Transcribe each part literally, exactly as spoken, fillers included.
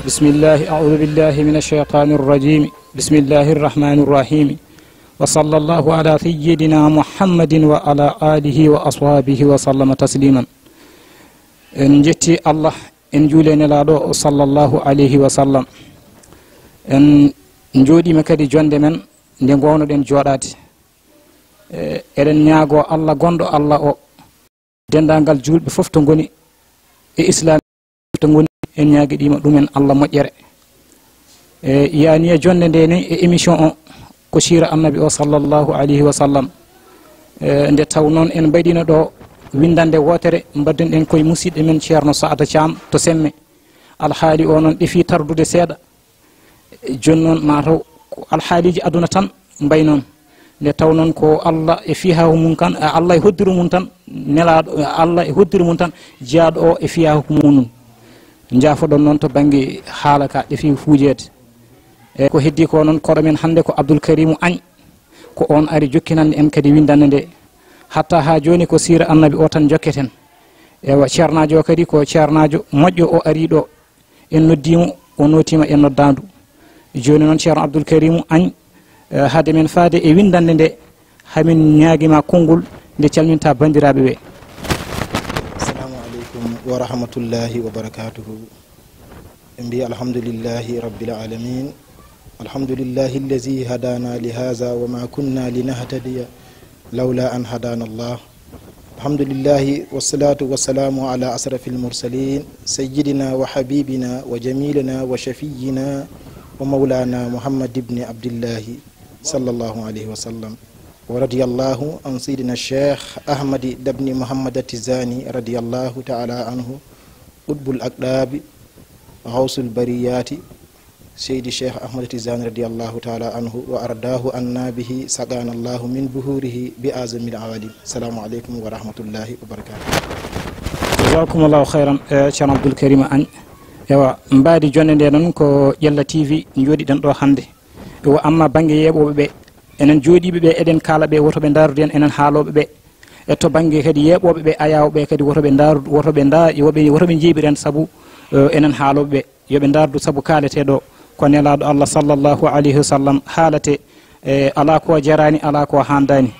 بسم الله، أعوذ بالله من الشيطان الرجيم. بسم الله الرحمن الرحيم. وصلى الله على سيدنا محمد وعلى آله وأصحابه وسلم تسليما. En njetti Allah, en njuuli e Nelaaɗo o sallallahu alayhi wa sallam. En njooɗiima kadi jonnde men nde ngoownoɗen jooɗaade. E, eɗen ñaagoo Allah gonɗo Allah o, denndaangal juulɓe fof to ngoni e Islaam, to ngoni, en ñaagiiɗiima ɗumen Allah moƴƴere. E, yaani e jonnde nde ni e émission o ko siira Annabi o sallallahu alayhi wa sallam. E, nde taw noon en mbayɗino ɗo winndannde wootere, mbaɗden ɗen koye musidɗo men Ceerno Saada Caam to Semme. Alhaali o noon ɗefi tardude seeɗa. Jooni noon, mataw ko alhaaliiji aduna tan mbayi noon. Nde taw noon ko Allah e fiyaaku mum kan, Allah e hoddiro mum tan, Nelaaɗo, Allah e hoddiro mum tan, jeyaaɗo o e fiyaaku mum. Njaafoɗon noon to bannge haala ka ɗefi fuujeede. E ko heddi ko noon, koɗo men hannde ko Abdul Karimu Añ, ko on ari jokkinande en kadi winndannde nde. Hatta haa jooni ko siira Annabi o tan njokketen. Ewa, ceernaajo o kadi ko ceernaajo moƴƴo, o ari ɗo. En noddiimo, o nootiima e noddaandu. Jooni noon, Ceerno Abdul Karimu Añ, eh, hade men faade e winndannde nde, hamin ñaagiima konngol nde calminta banndiraaɓe ɓe. Assalamu aleykum wa rahmatullahi wa barakatuhu. En mbiya alhamdulillahi rabbil alamin. Alhamdulillahi allazi hadana li haza wa ma kunna linahtadiya lawla an hadana Allah. الحمد لله والصلاة والسلام على أشرف المرسلين سيدنا وحبيبنا وجميلنا وشفينا ومولانا محمد بن عبد الله صلى الله عليه وسلم. ورضي الله عن سيدنا الشيخ أحمد بن محمد التجاني رضي الله تعالى عنه، قطب الأقطاب، غوث البريات، Seydi Cheikh Ahmad Tijani radiyallahu taala anhu wa ardahu anna bihi, saqana Allahu min buhurihi bi azamil awalim. Assalamu aleykum wa rahmatullahi wa barakatuh. Jazakumullahu khairan, eh, Ceerno Abdul Karim Añ. Ewa, mbaadi jonnde nde noon ko Ƴella T V jooɗiɗen ɗo hannde. Ewa, amma bannge yeeɓooɓe ɓe, enen jooɗiiɓe ɓe, eɗen kaala ɓe, woto ɓe ndaarude en, enen haalooɓe ɓe. E to bannge kadi yeeɓooɓe ɓe, ayaawo ɓe kadi, woto ɓe ndaaru, woto ɓe nda-, woto ɓe, woto ɓe njeeɓir en sabu, eh, enen haalooɓe ɓe. Yo ɓe ndaardu sabu kaaleteeɗo ko Nelaaɗo Allah sallallahu alayhi wa sallam haalate, e alaa ko jaraani, alaa ko haandaani.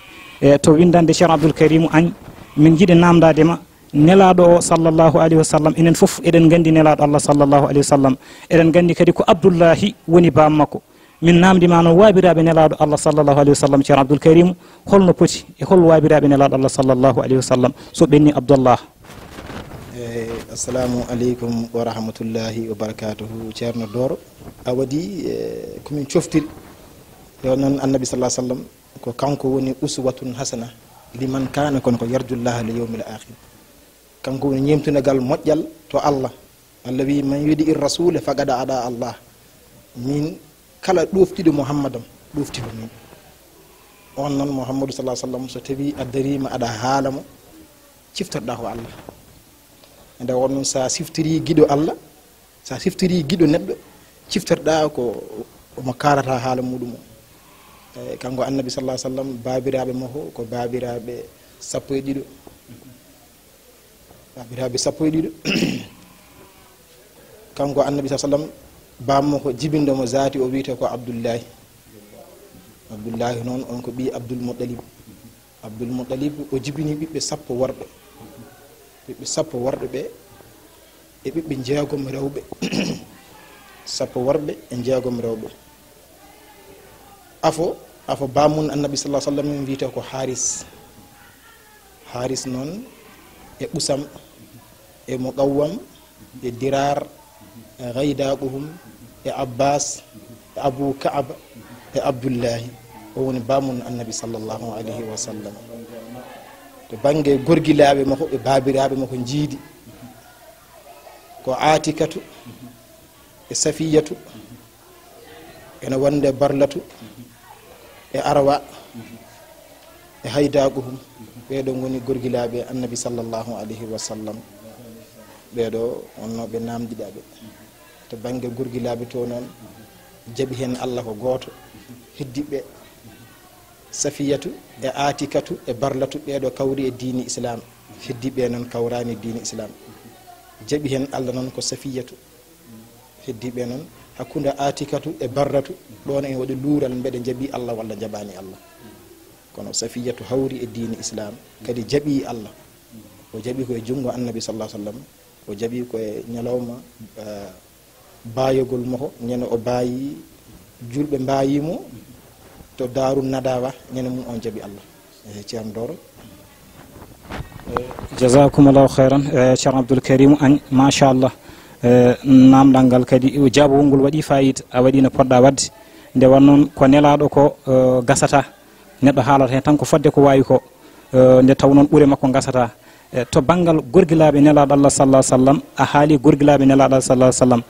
E to winndannde Ceerno Abdul Karimu Añ, min njiɗi naamndaade ma, Nelaaɗo o sallallahu alayhi wa sallam, enen fof eɗen nganndi Nelaaɗo Allah sallallahu alayhi wa sallam. Eɗen nganndi kadi ko Abdullahi woni baam makko. Min naamndi ma noon waabiraaɓe Nelaaɗo Allah sallallahu alayhi wa sallam, Ceerno Abdul Karimu, holno poti e hol waabiraaɓe Nelaaɗo Allah sallallahu alayhi wa sallam, so ɓenni Abdallah? Eyi, assalamu aleykum wa rahmatullahi wa barakatuhu, Ceerno Dooro. A waɗi, e, ko min coftiri. Yo noon Annabi sallallahu alayhi wa sallam, ko kanko woni uswatun hasana liman kana, kono ko yarjullaha li yawmil akhir. Kanko woni ñeemtunagal moƴƴal to Allah. Allah wi, "Man yudi ir rasule faqad ada Allah." Min kala ɗoftiɗo Muhammadam, ɗofti ko min. On noon Muhammadu sallallahu alaihi wasallam, so tawi a dariima aɗa haala mo, ciftorɗaa ko Allah. Nde won noon, sa siftiri giɗo Allah, sa siftiri giɗo neɗɗo, ciftorɗaa ko mo kaalata haala muɗum o. E, kanko Annabi sallallahu alaihi wasallam, baabiraaɓe makko ko baabiraaɓe sappo e ɗiɗo. Baabiraaɓe sappo e ɗiɗo. Kanko Annabi sallallahu alaihi wasallam, baam makko jibinɗo mo zaati o wiyetee ko Abdullahi. Abdullahi noon, on ko ɓii Abdul Muttalib. Abdul Muttalib o jibini ɓiɓɓe sappo worɓe. Ɓiɓɓe sappo worɓe ɓe e ɓiɓɓe njeegom rewɓe. Sappo worɓe e njeegom rewɓe. Afo, afo baam mum Annabi sallallahu alaihi wasallam wiyetee ko Haris. Haris noon e Qusam, e Muqawwam, e Dirar, e Gaydaquhum, e Abbas, e Abu Ka'ab, e Abdullahi. O woni baam mum Annabi sallallahu alaihi wasallam. To bannge gorgilaaɓe makko, ɓe baabiraaɓe makko njiidi, ko Atikatu, e Safiyatu, ene wonde Barlatu, e Arwa, e Haydaquhum. Ɓeeɗo ngoni gorgilaaɓe Annabi sallallahu alaihi wasallam. Ɓeeɗo wonnooɓe naamndiɗaaɓe. To bannge gorgilaaɓe to noon, jaɓi heen Allah ko gooto. Heddiɓe Safiyatu e Atikatu e Barlatu, ɓeeɗo kawri e diini Islam. Heddiɓe noon kawraani diini Islam. Jaɓi heen Allah noon ko Safiyatu. Heddiiɓe noon, hakkunde Aatikatu e Barratu, ɗoon ene waɗi luural mbeɗe njaɓi Allah walla njaɓaani Allah. Kono Safiyatu hawri e diine Islaam, kadi jaɓi Allah. O jaɓi ko e junngo Annabi sallallahu alaihi wasallam, o jaɓi ko e ñalawma, eh, baayogol mo ko, ñande o baayi, julɓe mbaayii mo to Daaru Nadawa, ñande mum on jaɓi Allah. Eh, Ceerno Dooro. Jazakumullahu khairan, eh, Ceerno Abdul Karim Añ, machallah. Eh, namdal ngal kadi, jaabawol ngol waɗi fayida, a waɗi no poɗɗa waɗde. Nde won noon ko nelaaɗo ko, eh, gasata, neɗɗo haalata heen tan ko fodde ko waawi ko, eh, nde taw noon ɓure makko gasata. Eh, to banngal gorgilaaɓe nelaaɗo Allah sallallahu alaihi wasallam, a haali gorgilaaɓe nelaaɗo Allah sallallahu alaihi wasallam.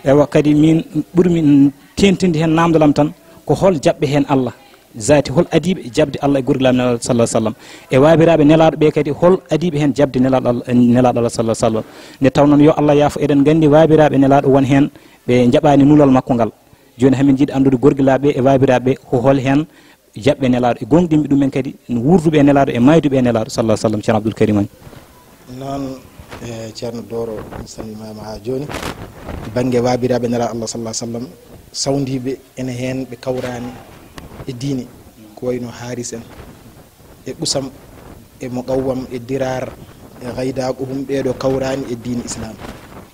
Ewa kadi min ɓurmi teentinde heen namdal am tan ko hol jaɓɓe heen Allah. Zaati, hol adiiɓe jaɓde Allah e gorgilaaɓe nelaaɗo sallallahu alaihi wasallam? E waabiraaɓe nelaaɗo ɓe kadi, hol adiiɓe heen jaɓde nelaaɗo Allah, nelaaɗo Allah sallallahu alaihi wasallam? Nde taw noon yo Allah yaafo, eɗen nganndi waabiraaɓe nelaaɗo won heen ɓe njaɓaani nulal makko ngal. Jooni hamin njiɗi anndude gorgilaaɓe e waabiraaɓe ko hol heen jaɓɓe nelaaɗo e gooŋɗinɓe ɗumen kadi, wuurduɓe e nelaaɗo e maayduɓe e nelaaɗo sallallahu alaihi wasallam, Ceerno Abdul Karim Añ. Noon, eh, Ceerno Dooro, mi salminaama haa jooni. Bannge waabiraaɓe nelaaɗo Allah sallallahu alaihi wasallam, sawndiiɓe ene heen ɓe kawraani e diine, ko wayno Haaris en, e Qusam, e Muqawwam, e Diraar, e Gaydaaquhum, ɓeeɗo kawraani e diine Islaam.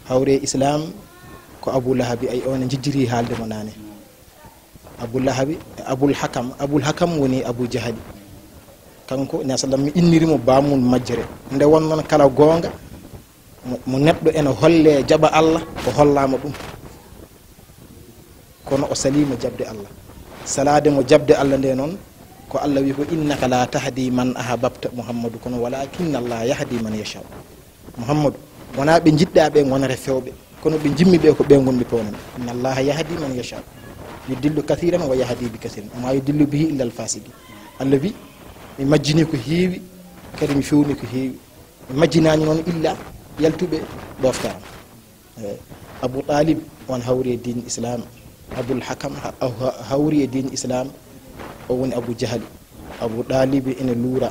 Hawre Islaam ko Abu Lahabi, ay on njijjiri haalde mo naane. Abu Lahabi, Abul Hakam, Abul Hakam woni Abu Jahali. Kanko, Nabi sallam mi inniri mo baamum majjere. Nde won noon kala goonga, mo, mo neɗɗo ene holle jaɓa Allah, o hollaama ɗum. Kono o saliima jaɓde Allah. Salaade mo jaɓde Allah nde noon, ko Allah wi ko, "Innaka la tahdi man ahbabta Muhammadu, kono walakinna Allah yahdi man yasha." Muhammadu, wonaa ɓe njiɗɗaa ɓe ngonata fewɓe, kono ɓe njimmi ɓe ko ɓe ngonmi pewnami. "Inna Allaha yahdi man yasha. Yudillu kathiran wa yahdi bi kathirin. Wa ma yudillu bihi illa al-fasiqin." Allah wi, mi majjini ko heewi, kadi mi fewni ko heewi. Mi majjinaani noon illa yaltuɓe ɗooftaama. Eh, Abu Talib, on hawri e diine Islaam. Abul Hakam ha-, ha-, hawri e diine Islaam. O woni Abu Jahali. Abu Talib ene luura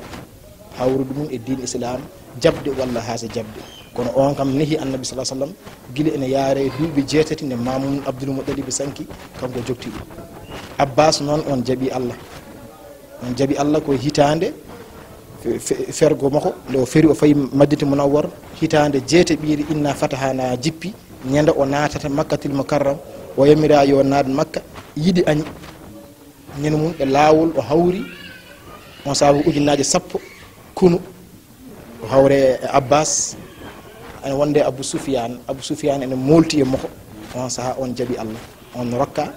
hawrude mum e diine Islaam, jaɓde walla haa so jaɓde. Kono on kam nehi Annabi sallallahu alaihi wasallam gila ene yaare duuɓi jeetati nde maamum Abdul Muttalib sanki, kanko jokti ɗum. Abbas noon on jaɓi Allah. On jaɓi Allah ko hitaande fe-, fe-, fergo makko, nde o feri o fayi Madinatu Munawwar, hitaande jeetaɓiire inna fatahana jippi, ñande o naatata Makkatul Mukarram, o yamira yo naat Makka, yiɗi añi. Ñande mum e laawol o hawri, on saabu ujunnaaje sappo kunu, o hawre e Abbas, ene wonde Abu Sufyaan. Abu Sufyaan ene moolti e makko, on sahaa on jaɓi Allah. On rokka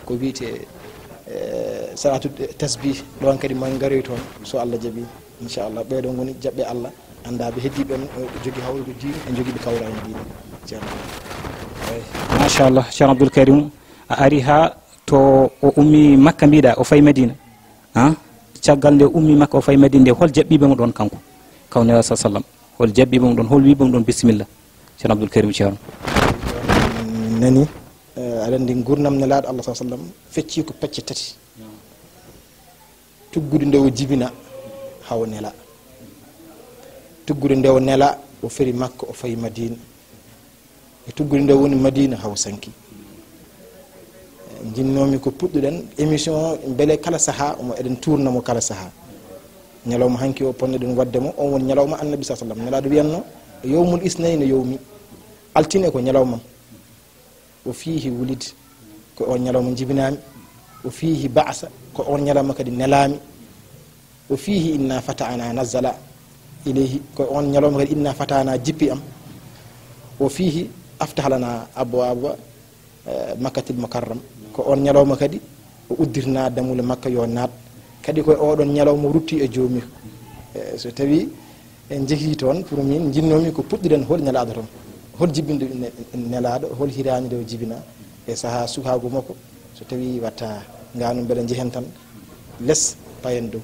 ko wiyetee, eh, salaatu tasbih, ɗon kadi mo en ngaroy toon, so Allah jaɓi, inchallah. Ɓeeɗo ngoni jaɓɓe Allah, anndaa ɓe heddiiɓe en, eh, jogi hawrude diine, e jogiiɓe kawraani diine. Ceerno. Eey, machallah, Ceerno Abdul Karim, a ari haa to o ummi Makka, mbiɗa o fayi Madina. Ah, caggal nde ummi Makka o fayi Madina nde, hol jaɓɓiiɓe mo ɗon kanko? Kaw Nelaaɗo sallallahu alaihi wasallam. Hol jaɓɓiiɓe mo ɗon? Hol wiiɓe mo ɗon bisimilla? Ceerno Abdul Karim Ceerno. Nani, eh, aɗa anndi ngurnam Nelaaɗo Allah sallallahu alaihi wasallam fecci ko pecce tati. Tuggude nde o jibina, hawo nela. Tuggude nde o nela, o feri Makka, o fayi Madina. E tuggude nde woni Madina, hawo sanki. Njinnoomi ko puɗɗuɗen émission o, mbele kala sahaa, omo eɗen tuurna mo kala sahaa. Ñalawma hanki o ponnoɗen waɗde mo, on woni ñalawma Annabi sallallahu alaihi wasallam. Nelaaɗo wiyanno, "Yawmul isnayni yawmi." Altine ko ñalawmam. "Wa fihi wulid." Ko on ñalawma jibinaami. "Wa fihi ba'sa." Ko on ñalawma kadi nelaami. "Wa fihi inna fatahna nazala ilayhi." Ko on ñalawma kadi inna fatahna jippi am. "Wa fihi aftaha lana abwaaba, eh, Makkatil Mukarram." Ko on ñalawma kadi o uddirna dammuule Makka yo naat. Kadi ko e oɗon ñalawma o rutti e joomi. Eh, so tawi en njehii toon, pour min, njinnoomi ko puɗɗuɗen hol nelaaɗo toon. Hol jibinde ne-, nelaaɗo, hol hitaande nde o jibina e sahaa sukaagu makko. So tawi watta ngaanu, mbele njehen tan les, payen dow.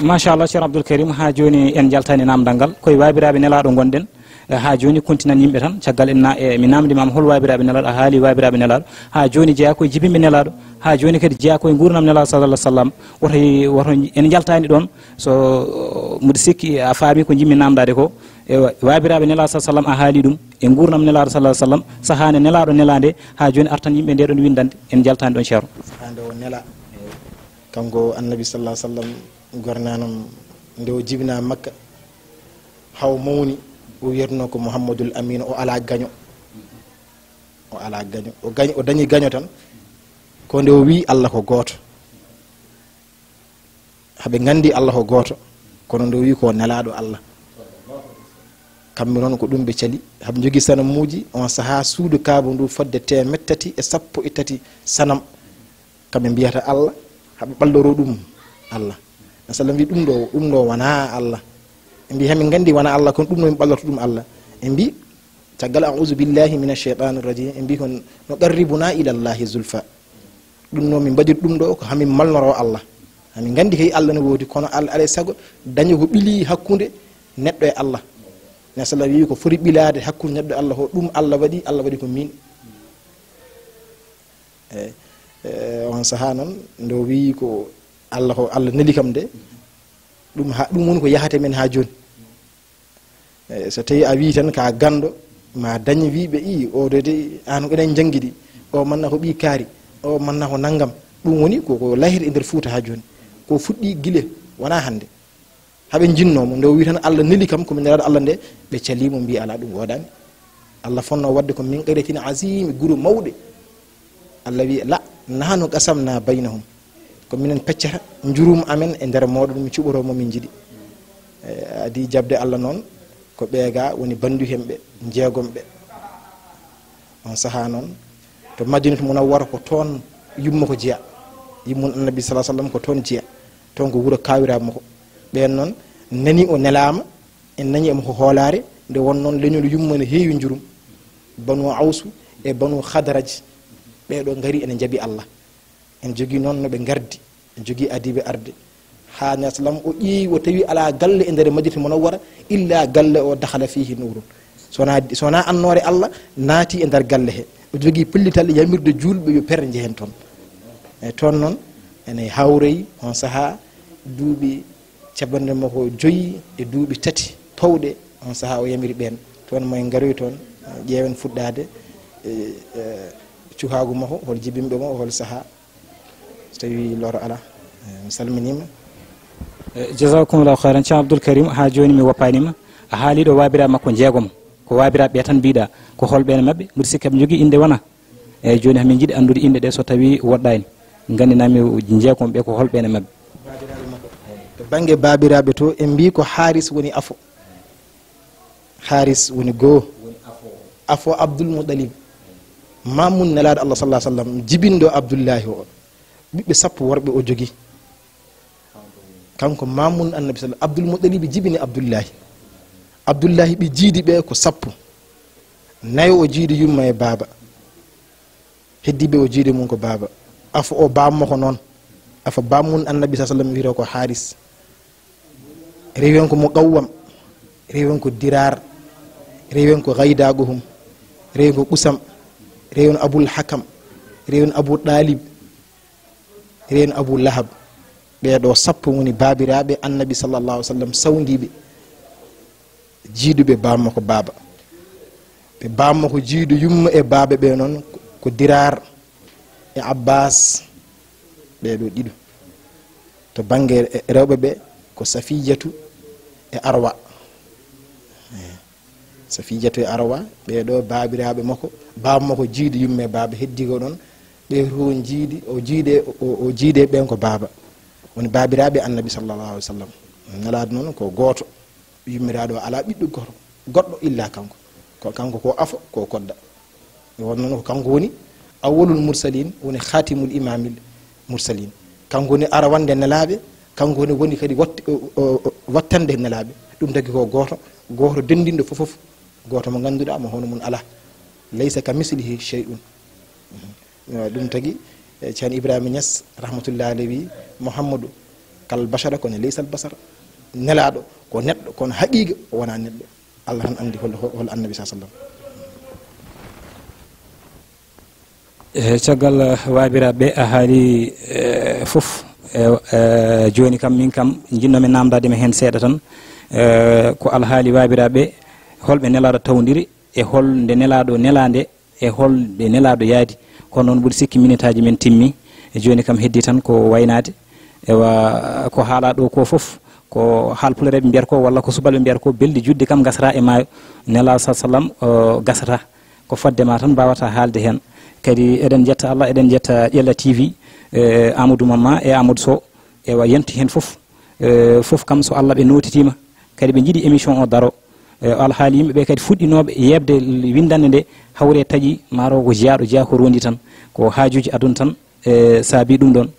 Machallah, Ceerno Abdul Karim, haa jooni en njaltaani namdal ngal. Koye waabiraaɓe nelaaɗo ngonɗen. Eh, haa jooni kontinan yimɓe tan. Caggal en na-, eh, mi namdi maam hol waabiraaɓe nelaaɗo, a haali waabiraaɓe nelaaɗo. Haa jooni jeyaa koye jibinɓe nelaaɗo. Haa jooni kadi jeyaa koye nguurndam nelaaɗo sallallahu alaihi wasallam. Woto, woto en njaltaani ɗoon. So, mboɗo sikki a faami ko njimmi namdaade ko. E wa-, waabiraaɓe Nelaaɗo sa sallam, a haali ɗum. E nguurndam Nelaaɗo sallallahu alaihi wasallam, sahaa nde Nelaaɗo nelaa nde, haa jooni artan yimɓe nde ɗon winndande, en njaltaani ɗon, Ceerno. Sahaa nde o nelaa, kanko Annabi sallallahu alaihi wasallam, gornaanam, nde o jibinaa Makka, haa o mawni, o wiyatnoo ko Muhammadul Amin, o alaa gaño. O alaa gaño. O gañ-, o dañi gaño tan, ko nde o wiyi Allah ko gooto. Haɓe nganndi Allah ko gooto, kono nde o wiyi ko nelaaɗo Allah. Kamɓe noon ko ɗum ɓe cali. Haɓe njogii sanamuuji, on sahaa suudu Kaaba ndu fodde teemeɗɗe tati e sappo e tati sanam. Kamɓe mbiyata Allah, haɓe ɓalloroo ɗum Allah. Nabi sallam wiyi, "Ɗum ɗo, ɗum ɗo wonaa Allah." Ɓe mbiyi, "Hamin nganndi wonaa Allah, kono ɗum ɗo min ɓallorto ɗum Allah." Ɓe mbiyi, caggal "A'uuzu billaahi mina shaytaani rajiim", ɓe mbiyi, "Ko nuqarribunaa ilallaahi zulfaa." Ɗum noon min mbaɗiri ɗum ɗo ko hamin malnoroo Allah. Hamin nganndi kay Allah no woodi, kono Allah alaa e sago daña ko ɓili hakkunde neɗɗo e Allah. Nabi sallam wiyi ko foti ɓilaade hakkunde neɗɗo e Allah ko ɗum Allah waɗi, Allah waɗi ko miin. E, e, on sahaa noon nde o wiyi ko Allah ko Allah neli kam nde, ɗum ha, ɗum woni ko yahata men ha jooni. E, so tawi a wi tan ka ganndo, ma dañ wiɓe, "I, o de, de, an ko enen janngi ɗi, o manna ko ɓii kaari, o manna ko nanngam." Ɗum woni ko, ko lahir e nder Fuuta ha jooni. Ko fuɗɗi gile, wona hannde. Haɓe jinnoo mo, nde o wi tan, "Allah neli kam, ko mi nelaaɗo Allah nde," ɓe calii mo, mbi, "Alaa, ɗum woodaani. Allah fonnoo waɗde ko min qaryatin azim, gure mawɗe." Allah wi, "La, nahnu qasamna baynahum." Ko minen peccata njurum amen e nder mooɗon, min cuɓoroo mo min njiɗi. E, adi jaɓde Allah noon, ko ɓeega woni bannduyhenɓe jeegom ɓe. On sahaa noon, to Madinatu Munawwara ko toon yumma ko jeya. Yummun Annabi sallallahu alaihi wasallam ko toon jeya. Toon ko wuro kaawiraaɓe makko. Ɓeen noon nani o nelaama, en nani emo ko hoolaare, nde won noon leñol yumma ne heewi njurum. Banu Awsu e Banu Khadraj, ɓee ɗoo ngari ene njaɓi Allah. En jogii noon no ɓe ngardi, en jogii adiiɓe arde. Haa Nabi sallam o ƴeewi, o tawi alaa galle e nder Madinatul Munawwara, illa galle o dakhala fihi nuurun. So wonaa, so wonaa annoore Allah naati e nder galle he. O jogii pellital yamirde juulɓe yo per njehen toon. E toon noon, ene hawroyi on sahaa duuɓi cappanɗe makko joyi e duuɓi tati towɗe, on sahaa o yamiri ɓeen. Toon mo en ngaroyi toon, ƴeewen fuɗɗaade, e, e, cukaagu makko, hol jibinɓe mo, hol sahaa. So tawi loro alaa, eh, mi salminiima. Eh, jazakumullahu khairan, Ceerno Abdul Karim, haa jooni mi woppaani ma. A haali ɗo waabiraaɓe makko jeegom. Ko waabiraaɓe ɓe tan mbiɗa. Ko holɓe e maɓɓe? Mbiɗa sikki aɓe njogii innde wona? Eeyi, jooni hamin njiɗi anndude innde ɗe so tawi woɗɗaani. Nganndinaa mi jeegom ɓe ko holɓe e maɓɓe? Baabiraaɓe makko. To bannge baabiraaɓe to, en mbii ko Haaris woni afo. Haaris woni goo. Afo Abdul Muttalib. Maamun Nelaaɗo Allah sallallahu alaihi wasallam, jibinɗo Abdullahi o. Ɓiɓɓe sappo worɓe o jogii. Kanko maamun Annabi sallallahu, Abdul Muttalib jibini Abdullahi. Abdullahi ɓe jiidi ɓe ko sappo. Nayo o jiidi yumma e baaba. Heddiiɓe o jiide mum ko baaba. Afo o bammo ko noon. Afo bammun Annabi sallallahu alaihi wasallam wiyetee ko Haaris. Rewi on ko Muqawwam. Rewi on ko Diraar. Rewi on ko Gaydaguhum. Rewi on ko Qusam. Rewi on Abul Hakam. Rewi on Abu Ɗaalib. Rewi on Abu Lahab. Ɓee ɗoo sappo ngoni baabiraaɓe Annabi sallallahu alaihi wasallam sawndiiɓe. Jiiduɓe bammo ko baaba. Ɓe bammo ko jiidu yumma e baaba ɓe noon ko Diraar e Abbas, ɓee ɗoo ɗiɗo. To bannge rewɓe ɓe ko Safiyatu e Arwa. Eh, Safiyatu e Arwa, ɓee ɗoo baabiraaɓe makko, bammo ko jiidu yumma e baaba, heddi ko ɗon, ɓe to jiidi, o jiide, o, o jiide ɓeen ko baaba. Woni baabiraaɓe Annabi sallallahu alaihi wasallam. Nelaaɗo noon ko gooto. Yummiraaɗo o alaa ɓiɗɗo goto, goɗɗo illa kanko. Ko kanko ko afo, ko kodda. Won noon ko kanko woni awwalul mursalin, woni khatimul imamil mursalin. Kanko woni arawande nelaaɓe, kanko woni, woni kadi watt-, o, o, o, wattande nelaaɓe. Ɗum tagi ko gooto, gooto denndinɗo fof fof, gooto mo ngannduɗaa mo hono mum alaa. Laysa ka mislihi shay'un. Ɗum tagi, eh, Ceerno Ibrahima Niass, rahmatullahi alayhi, wi, "Muhammadu kal bashara, kono laysal basara." Nelaaɗo ko neɗɗo, kono haqiiqa o wonaa neɗɗo. Allah tan anndi hol, hol, hol Annabi sallallahu alaihi wasallam. Eh, caggal, eh, waabiraaɓe ɓe a haali, eh, fof, eh, eh, jooni kam, min kam, njinnoomi naamndaade mi heen seeɗa tan. Eh, ko alhaali waabiraaɓe, holɓe nelaaɗo tawdiri, e hol nde nelaaɗo nelaande, e hol nde nelaaɗo yaadi. Kono noon, ɓuri sikki minitaaji men timmi. E jooni kam, heddi tan ko waynaade. Ewa, ko haalaa ɗo ko fof, ko haalpulereeɓe mbiyata ko, walla ko subalɓe mbiyata ko, belɗi juɗɗi kam ngasata e maayo. Nelaaɗo sa sallam, o, gasata. Ko fodde ma tan mbawata haalde heen. Kadi eɗen njetta Allah, eɗen njetta Ƴella T V, e Amadou Mamma e Amadou Sow. Ewa, yonti heen fof, e, fof kam so Allah ɓe nootitiima, kadi ɓe njiɗi émission o daro. E, alhaali yimɓe ɓe kadi fuɗɗinooɓe yeeɓde winndannde nde, hawre taƴi, maaro ko jiyaaɗo jeyaa ko rondi tan, ko haajuuji aduna tan, e, saabi ɗum ɗoon.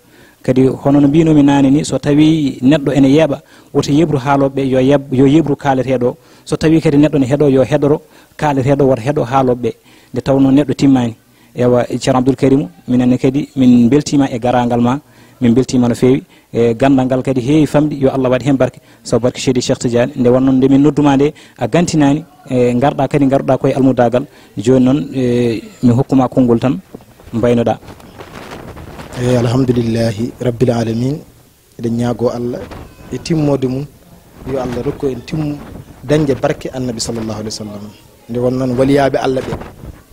Kadi hono no mbiinoomi naane ni, so tawii neɗɗo ene yeeɓa, woto yeeɓru haalooɓe ɓe, yo yeeɓ-, yo yeeɓru kaaleteeɗo o. So tawii kadi neɗɗo ne heɗoo, yo heɗoro kaaleteeɗo, woto heɗo haalooɓe ɓe. Nde tawnoo neɗɗo timmaani. Ewa, Ceerno Abdoul Karim, minen ne kadi min mbeltiima e garaangal ma, min mbeltiima no feewi. E ganndal ngal kadi heewi famɗi, yo Allah waɗ heen barke, sabu barke Seydi Cheikh Tidiane. Nde wonnoo nde min noddu ma nde, a gantinaani, e ngarɗa kadi, ngaruɗa koye almudaagal. Jooni noon, e mi hokku ma konngol tan, mbaynoɗa. E alhamdulillahi rabbil alamin. Eɗen ñaagoo Allah e timmoode mum, yo Allah rokku en timmu dañde barke Annabi sallallahu alaihi wasallam. Nde won noon waliyaaɓe Allah ɓe,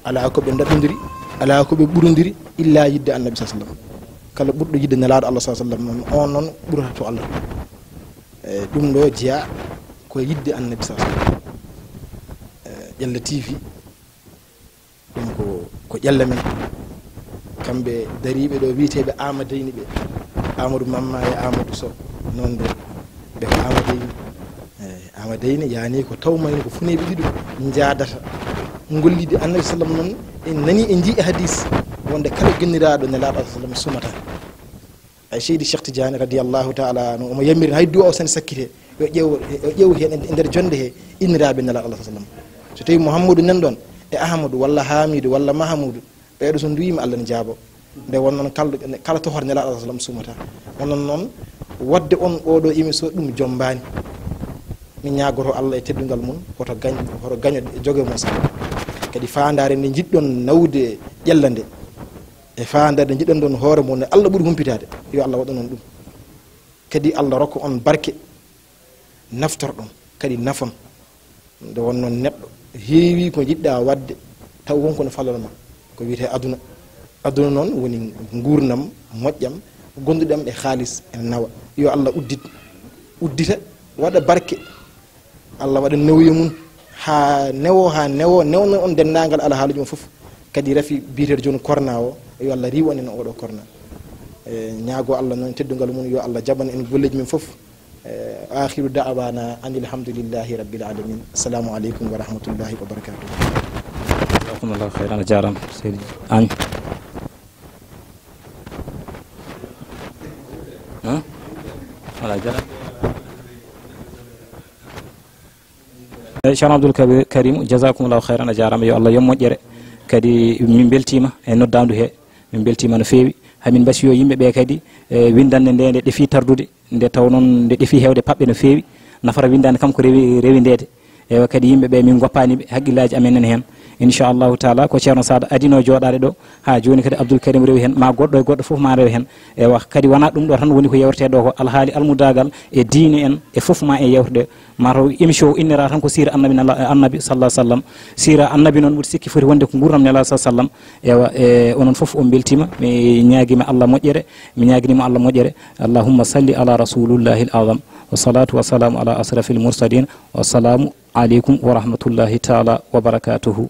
alaa ko ɓe ndaɗɗondiri, alaa ko ɓe ɓurondiri, illa yiɗde Annabi sallallahu alaihi wasallam. Kala ɓurɗo yiɗde Nelaaɗo Allah sallallahu alaihi wasallam noon, on noon ɓurata to Allah. E, ɗum ɗo jeyaa ko yiɗde Annabi sallallahu alaihi wasallam. E, Ƴella T V, ɗum ko, ko Ƴella men. Kamɓe dariiɓe ɗo wiyeteeɓe Amadeyni ɓe, Amadou Mamma e Amadou Sow, noon ɗo, ɓe ko Amadeyni. Eyi, Amadeyni, yaani ko tawmayni ko funeeɓe ɗiɗo njaadata, ngollidi Annabi sallam noon, en nani, en njii e hadis, wonde kala genniraaɗo Nelaaɗo sallam sumata. Ay Seydi Cheikh Tidiane radiyallahu ta'ala anhu, omo yamiri hay du'a o sen sakkite, yo ƴeew, yo ƴeew heen e nder jonnde he inniraaɓe Nelaaɗo Allah sallam. So tawi Mouhamadou nan ɗoon e Ahmadou walla Hamidou walla Mahamoudou, ɓeeɗo so nduwiima Allah ne jaabo. Nde won noon kala, kala tohor Nelaaɗo Allah sallam sumata. Onon noon, waɗde on oɗo émission ɗum jombaani. Mi ñaagoto Allah e teddungal mum, hoto gañ, hoto gaño joge mum sallam. Kadi faandaare nde njiɗɗon nawde Ƴella nde, e faandaare nde njiɗɗon ɗon hoore mon, ne Allah ɓuri humpitaade. Yo Allah waɗan on ɗum. Kadi Allah rokka on barke, naftorɗon, kadi nafon. Nde won noon neɗɗo heewi ko njiɗɗa waɗde, taw won ko ne falal ma. Ko wiyetee aduna. Aduna noon woni nguurndam moƴƴam, gonduɗam e haalis ene nawa. Yo Allah uddit, uddita, waɗa barke. Allah waɗa newye mum haa newo, haa newo, newna on denndaangal alhaaliji mum fof. Kadi rafi biyeteeɗo jooni corona o, yo Allah riiwan en oɗo corona. E, ñaago Allah noon teddungal mum, yo Allah jaɓan en golleeji men fof. E, akhiru da'wana anil hamdulillahi rabbil alamin. Assalamu alaikum wa rahmatullahi wa barakatuh. Jazakumullahu khairan, a jaaraama, Seydi Agne. Hã? Voilà, jaaraama. Eyi, Ceerno Abdoul Kabi-, Karim, jazakumullahu khairan, a jaaraama, yo Allah yoɓ moƴƴere. Kadi min mbeltiima e noddaandu he, min mbeltiima no feewi. Hamin mbasi yo yimɓe ɓe kadi, e, winndannde nde, nde ɗefi tardude, nde taw noon nde ɗefi heewde paɓɓe no feewi. Nafata winndaande kam ko rewi, rewindeede. Ewa, kadi yimɓe ɓe min ngoppaani ɓe, haqqillaaji amen nani heen. Inchallahu taala, ko Ceerno Saada adino jooɗaade ɗo, haa jooni kadi Abdoul Karim rewi heen, ma goɗɗo e goɗɗo fof ma rew heen. Ewa, kadi wonaa ɗum ɗo tan woni ko yewretee ɗo ko, alhaali almudaagal e diine en e fof ma e yewtde. Mataw émission o innira tan ko siira Annabi nala-, Annabi sallallahu alaihi wasallam. Siira Annabi noon, mboɗo sikki foti wonde ko nguurndam Nelaaɗo sallallahu alaihi wasallam. Ewa, e onon fof on mbeltiima. Mi ñaagiima Allah moƴƴere, mi ñaaginii mo Allah moƴƴere. Allahumma salli ala rasulillahi al-azam. Wa salatu wa salamu ala asrafil mursalin. Wassalamu alaikum wa rahmatullahi taala wa barakatuhu.